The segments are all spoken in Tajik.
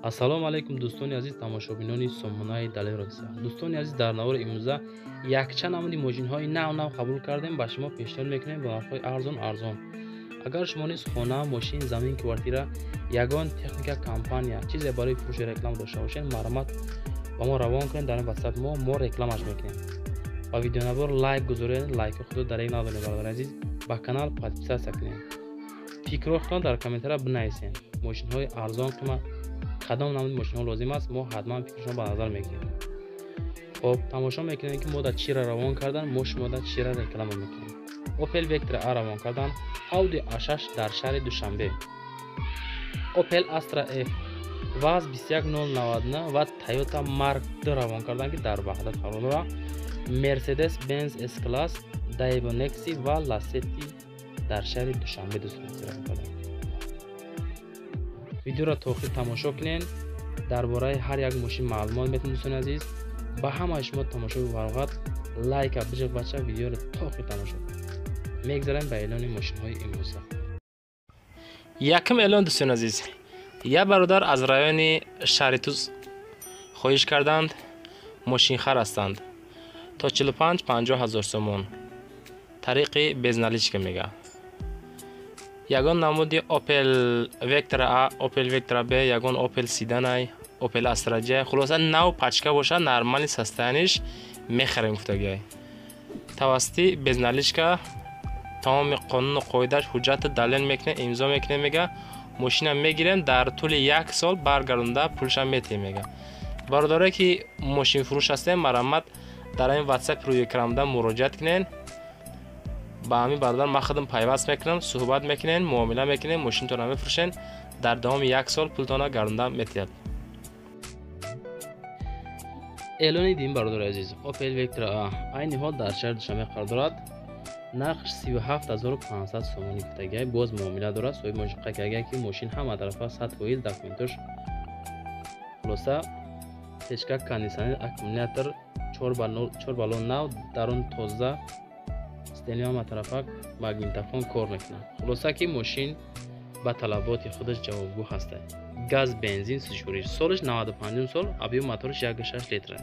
Ассалому алайкум дӯстони азиз, тамошобинони сомонаи Далер Россия. Дӯстони азиз, дар навори имрӯза якчанд намуди мошинҳои нав-нав қабул кардем, ба шумо пешниҳод мекунем ба нархҳои арзон-арзон. Агар шумо низ хона, мошин, замин, квартира, ягон техника, компания, чизе барои фурӯши реклама дошта бошед, марҳамат ба мо равон кунед дар ин WhatsApp мо рекламаш мекунем. Ба видеонавор лайк гузоред, лайки худро дарег надоред, бародари азиз, ба канал подписаться кунед. Фикрҳоятон дар комментария бинависед. Мошинҳои арзон қимат, кадом намуди мошинҳо лозим аст, мо ҳатман фикршон ба назар мегирем. Хоб, тамошо мекунем, ки мо дар чира равон кардан, мо шумо дар чира реклама мекунем. Opel Vectra A равон кардан, Audi A6 дар шаҳри Душанбе, Opel Astra F, ВАЗ 21099 ва Toyota Mark II равон кардан, ки дар Ваҳдат қарор дорад, Mercedes Benz S-Class, Daewoo Nexi ва Lacetti дар шаҳри Душанбе дӯстон равон кардан. Видеоро то охир тамошо кунед, дар бораи ҳар як мошин маълумот метавонед. Дӯстони азиз, ба ҳамаи шумо тамошои фароғат, лайка биҷиқ, бача, видеоро то охир тамошо кунед. Мегзарем ба эълони мошинҳои имрӯза. Якум эълон, дӯстони азиз, як бародар аз райони шаҳри Туз хоҳиш карданд, мошинхар ҳастанд, то 45-50 ҳазор сомон, тариқи безналичка мега. Ягон намуди Opel Vectra A, Opel Vectra B, ягон Opel Sedan, Opel Astra J, хулоса нав пачка бошад, нормальный состояние ш мехарем гуфтагиай. Тавассути безналичка, тамоми қонуну қоидааш, ҳуҷҷата далел мекунем, имзо мекунем, мега, мошина мегирем, дар тӯли як сол баргардонда пулшам метиҳем, мега. Бародарое ки мошинфурӯш ҳастем, марҳамат, дар ҳамин WhatsApp рӯи экранда муроҷиат кунед. Ба ҳамин бародар ман худам пайваст мекунам, суҳбат мекунем, муомила мекунем, мошинтонро мефурӯшем, дар давоми як сол пултонро гардонда метиҳад. Эълони дин, бародари азиз, Opel Vectra A айни ҳол дар шаҳри Душанбе қарор дорад. Нархш 37 500 сомонӣ гуфтагиай, боз муомила дорад. Соҳиби мошин қайд кардагиай, ки мошин ҳама тарафа 100% документош, хулоса печка, кондитсионер, аккумулятор, чор баллон нав, дарун тоза, система ҳама тарафа, магнитофон кор мекунад. Хулоса ки мошин ба талаботи худаш ҷавобгӯ ҳастад. Газ, бензин, сӯзишвориш, солаш 95 сол, объём мотораш 1,6 литра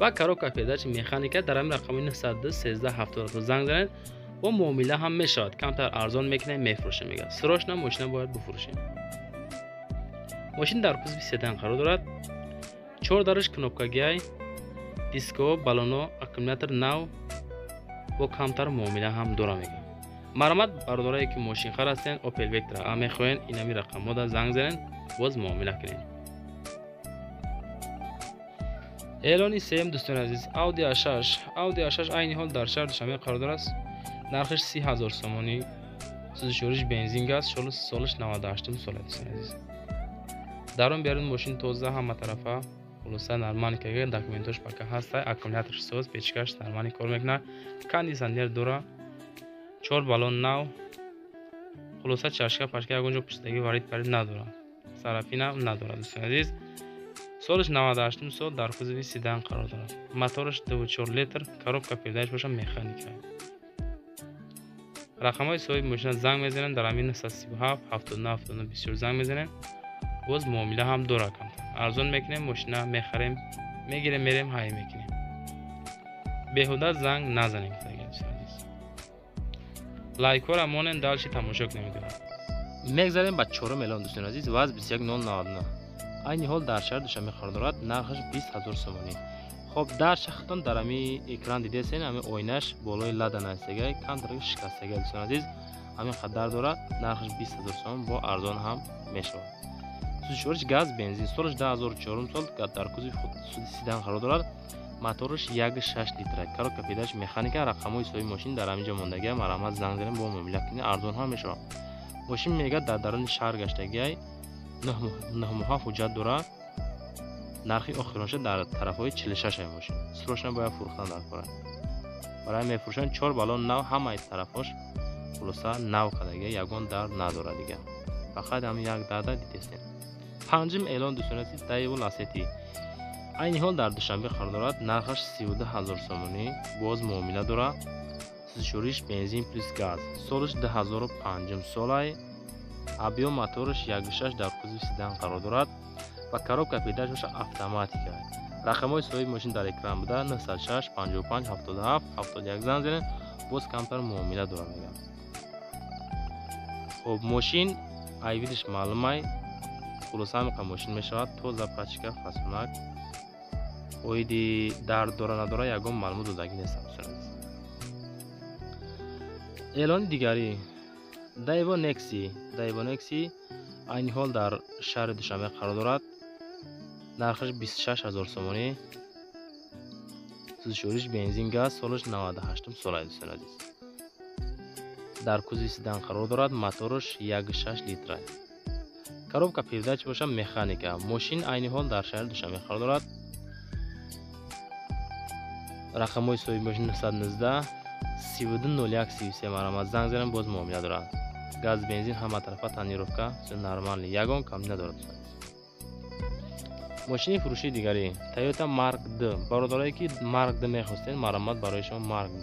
ва коробка передачи механика. Дар ҳамин рақами 913 70 занг занед, бо муомила ҳам мешавад, камтар арзон мекунем, мефурӯшем, мега. Срочно мошина бояд бифурӯшем. Мошин дар кузови седан қарор дорад, чор дараш кнопкагиай, диско, баллоно, аккумулятор нав, бо камтар муомила ҳам дора, мега. Марҳамат, бародарое ки мошинхар ҳастен, Opel Vectra A мехоҳен, инами рақамҳода занг занед, боз муомила кунед. Эълони сеюм, дӯстони азиз, Audi A6. Audi A6 айни ҳол дар шаҳри Душанбе қарор дорад, нархаш 30 ҳазор сомонӣ, сӯзишвориш бензин газ, солаш 98 сола. Дӯстони азиз, дарун берун мошин тоза, ҳама тарафа, хулоса нормальный кага, документош пака ҳаста, аккумуляторш соз, печкаш нормальный кор мекунад, кондитсионер дора, чор баллон нав, хулоса чашка пашка ягон ҷо пӯшидагӣ, варид парид надорад, царапина надорад. Дӯстони азиз, солаш 98 сол, дар кузови седан қарор дорад, мотораш 2,4 литр, коробка передач боша механика. Рақамҳои соҳиби мошина занг мезанем, дар ҳамин 937 79 79 24 занг мезанем, боз муомила ҳам дорад, камтар арзон мекунем, мошина мехарем, мегирем, мерем, ҳай мекунем. Беҳуда занг назанем. Лайкҳоро монен, дальше тамошо кунем видеоро. Мегзарем ба чорум эълон, дӯстони азиз, ВАЗ 21099 айни ҳол дар шаҳри Душанбе қарор дорад, нархаш 20 ҳазор сомонӣ. Хоб, дар шахтон дар ҳами экран дидесен, ҳами оинаш болои Лада навистагиай, камтар шикастагиай. Дӯстони азиз, ҳамин қадар дорад, нархаш 20 ҳазор сомон, бо арзон ҳам мешавад. Сӯзишвориш газ, бензин, солаш 2004 сол, дар кузови седан қарор дорад, мотораш 1,6 литра, коробка передач механика. Рақамҳои соҳиби мошин дар ҳамин ҷо мондагиай, марҳамат, занг занед, бо муомила кунед, арзон ҳам мешавад. Мошин мега дар даруни шаҳр гаштагиай, 9 моҳа ҳуҷҷат дорад, нархи охиронша дар тарафҳои 46 ай. Мошин срочно бояд фурӯхтан дар кора, барои мефурӯшанд. Чор баллон нав, ҳамаи тарафҳош хулоса нав кардагиай, ягон дар надорад дига, фақат ҳамин як дарда дидестем. Панҷум эълон, дӯстони азиз, Daewoo Lacetti айни ҳол дар Душанбе қарор дорад, нархаш 32 ҳазор сомонӣ, боз муомила дорад. Сӯзишвориш бензин плюс газ, солаш 2005 солай, объём мотораш 1,6, дар кузови седан қарор дорад. Ва коробка передач боша автоматика. Рақамҳои соҳиби мошин дар экран буда 906 55 77 71 занг занед, боз камтар муомила дорам мегам. Хоб мошин айвидиш маълумай, хулоса ҳамиқа мошин мешавад, тоза пачка фасонак. Оиди дард дора надора ягон маълумот додагӣ нестам. Эълони дигарӣ Daewoo Nexi. Daewoo Nexi айни ҳол дар шаҳри Душанбе қарор дорад. Нархаш 26000 сомонӣ. Сӯзишвориш бензин газ, солаш 98 сола дӯстони азиз. Дар кузови седан қарор дорад, мотораш 1.6 литра. Коробка передач боша механика. Мошин айни ҳол дар шаҳри Душанбе қарор дорад. Рақамҳои соҳиби мошин 919 32 01 33 марҳамат занг занем, боз муомила дорад. Газ, бензин ҳама тарафа тонировка, всё нормально, ягон камӣ надорад. Мошини фурӯшии дигарӣ Toyota Mark D. Бародарое ки Mark D мехостед, марҳамат барои шумо Mark D.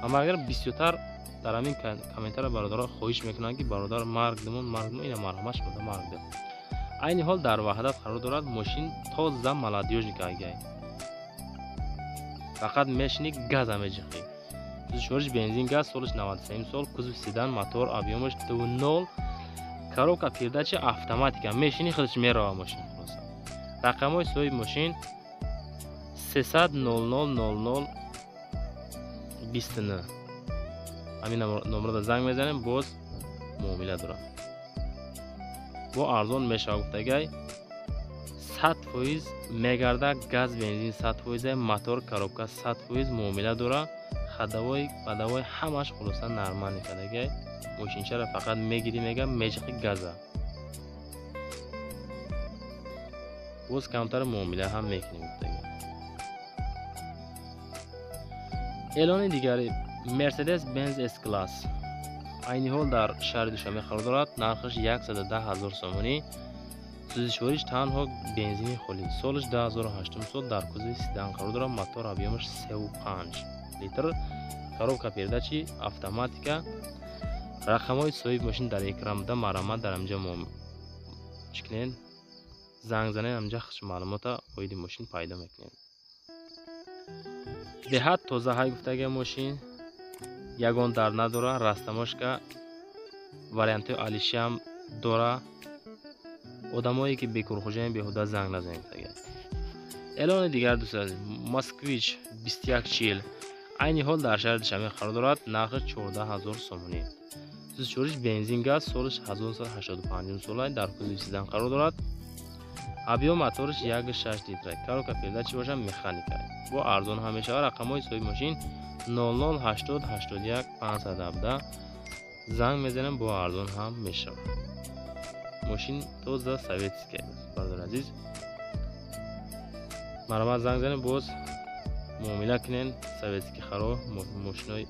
Аммо агар бисёртар дар ҳамин комментария бародаро хоҳиш мекунанд ки бародар Mark D-мон, Mark D, ина марҳамат шумо Mark D. Айни ҳол дар Ваҳдат қарор дорад, мошин тоза молодёжник агай. Фақат мешини газа меҷиқӣ. Сӯзишвориш бензин газ, солаш 93 сол, кузов седан, мотор объёмаш 2.0, коробка передача автоматика. Мешини худаш мерава мошин. Хулоса. Рақамҳои соҳиби мошин 300 00 00 29. Ҳамин номерда занг мезанем, боз муомила дорад. Бо арзон мешава гуфтагай 100% мегарда, газ бензин 100%, мотор коробка 100% муомила дора, ходовой бадовой ҳамаш хулоса нормально кардагай. Мошинчаро фақат мегирӣ мега меҷиқи газа. Боз камтар муомила ҳам мекунем гуфтагай. Эълони дигари Mercedes Benz S-Class. Айни ҳол дар шаҳри Душанбе қарор дорад, нархаш 110000 сомонӣ. Сӯзишвориш танҳо бензини холӣ. Солаш 2008 сол, дар кузови седан қарор дорад, мотор объёмаш 3.5 литр, коробка передачи автоматика. Рақамҳои соҳиби мошин дар экран буда, марҳамат дар ҳамҷа чӣ кунед, занг занед, ҳамҷа хуш маълумота оиди мошин пайдо мекунед. Беҳад тоза ҳай гуфтага мошин, ягон дард надора, растамошка вариантҳои алишиам дора. Одамое ки бекорхӯҷаем беҳуда занг назанед гуфтага. Эълони дигар дӯстон, Москвич 2140 айни ҳол дар шаҳри Душанбе қарор дорад, нархи 14000 сомонӣ. Сӯзишвориш бензин газ, солаш 1985 сола, дар кузови седан қарор дорад. Объём мотораш 1.6 литра, коробка передачи боша механика. Бо арзон ҳам мешавад. Рақамҳои соҳиби мошин 00 80 81 517 занг мезанем, бо арзон ҳам мешавад. Мошин тоза советская, бародари азиз. Марҳамат занг занем, боз муомила кунед. Советский харо мошинои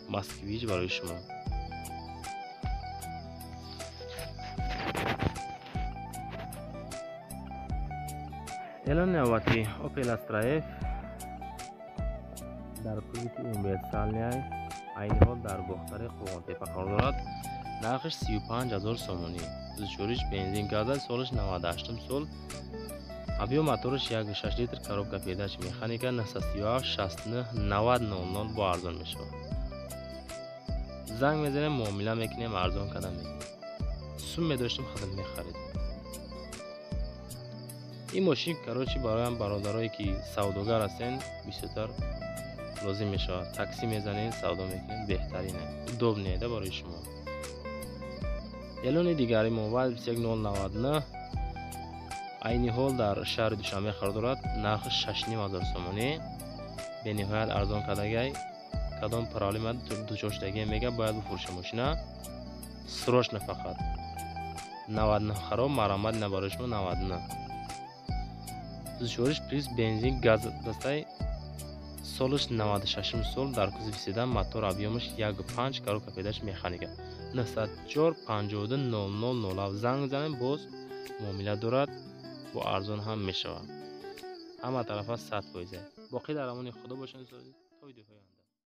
Москвич барои шумо. Эълони навбатӣ Opel Astra F дар кузови универсалия, айни ҳол дар Бохтари Қӯрғонтепа қарор дорад. Нархаш 35000 сомонӣ. Сӯзишвориш бензин газ, солаш 98 сол, объём мотораш 1.6 литр, коробка передач механика, 937 69 90 00 бо арзон мешавад. Занг мезанем, муомила мекунем, арзон карда мекунем. Сум медоштем, худам мехаридем. Ин мошин короче бароям бародарое ки савдогар ҳастен бисёртар лозим мешавад. Такси мезанед, савдо мекунед, беҳтарине, удобнее да барои шумо. Эълони дигари мо ВАЗ 21099 айни ҳол дар шаҳри Душанбе қарор дорад, нархи 6500 сомонӣ. Бениҳоят арзон кардагай. Кадом проблема дучор шудагӣ мега, бояд бифурӯша мошина срочно фақат. 99 хароб, марҳамат ина барои шумо 99. Сӯзишвориш плюс бензин газ дастай, солаш 96 сол, дар кузови седан, мотор объёмаш 1.5, коробка передач механика. 904 52 00 07 занг занем, боз муомила дорад, бо арзон ҳам мешавад. Ҳама тарафа 100%. Боқӣ дар амони Худо бошед. То видеоҳои